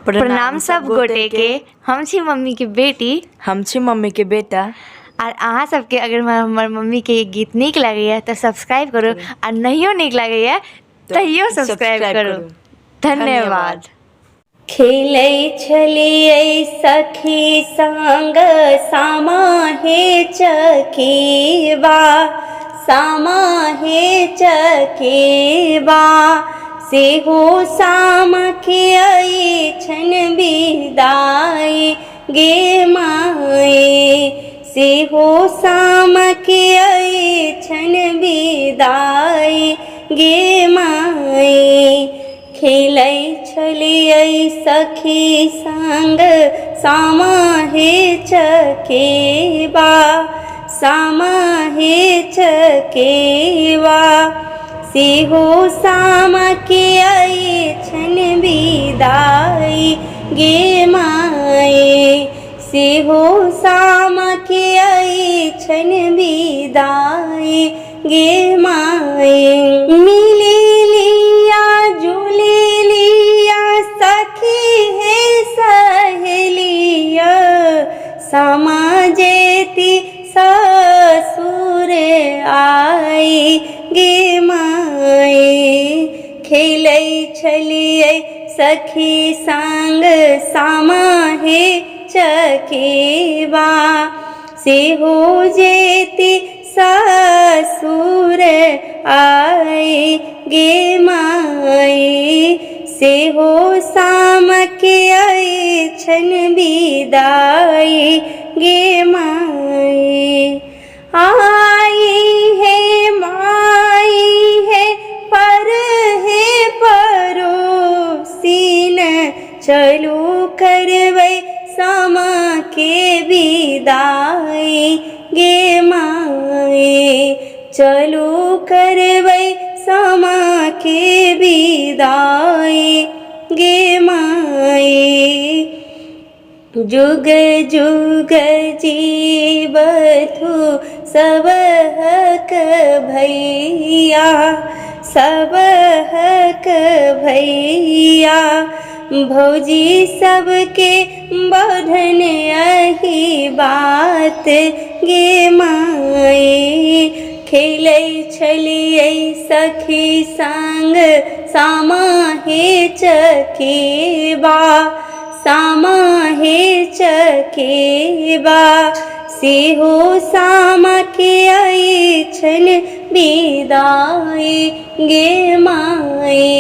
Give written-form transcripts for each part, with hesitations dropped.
प्रणाम सब गोटे के। हम छी मम्मी के बेटी। हम छी मम्मी के बेटा। आर अहाँ सबके अगर हमर मम्मी के गीत नीक लगैया तऽ सब्सक्राइब करू आ नहियो नीक लगैया तैयो सब्सक्राइब करू। धन्यवाद। खेलै छलियै सखी संग सामा हे चकेबा, सामा हे चकेबा, सेहो सामा के अइछन विदाई गे माए, सेहो सामा के अइछन विदाई गे माए। खेलै छलियै सखी संग सामा हे चकेबा, सामा हे चकेबा, सेहो सामा के अइछन विदाई गे माए, सेहो सामा के अइछन विदाई गे माए। मिली लिया जुली लिया सखी हे सहेलिया, सामा जेती ससुर आई गे माए। खेलै छलियै सखी संग सामा हे चकेबा, सेहो जेती ससुर आई गे माए, सेहो सामा के अइछन विदाई गे माए। आई हे माई हे पर हे परोसिन, चलू करबै सामा के विदाई गे माए, चलू करबै सामा के विदाई गे माए। जुग जुग जीवथु सबहक भैया, सबहक भैया, भौजी सबके बढ़न अही बात गे माए। खेलै छलियै सखी संग सामा हे चकेबा, सामा हे चकेबा, सेहो सामा के अइछन विदाई गे माए,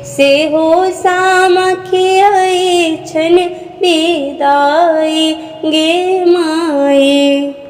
सेहो सामा के अइछन विदाई गे माए।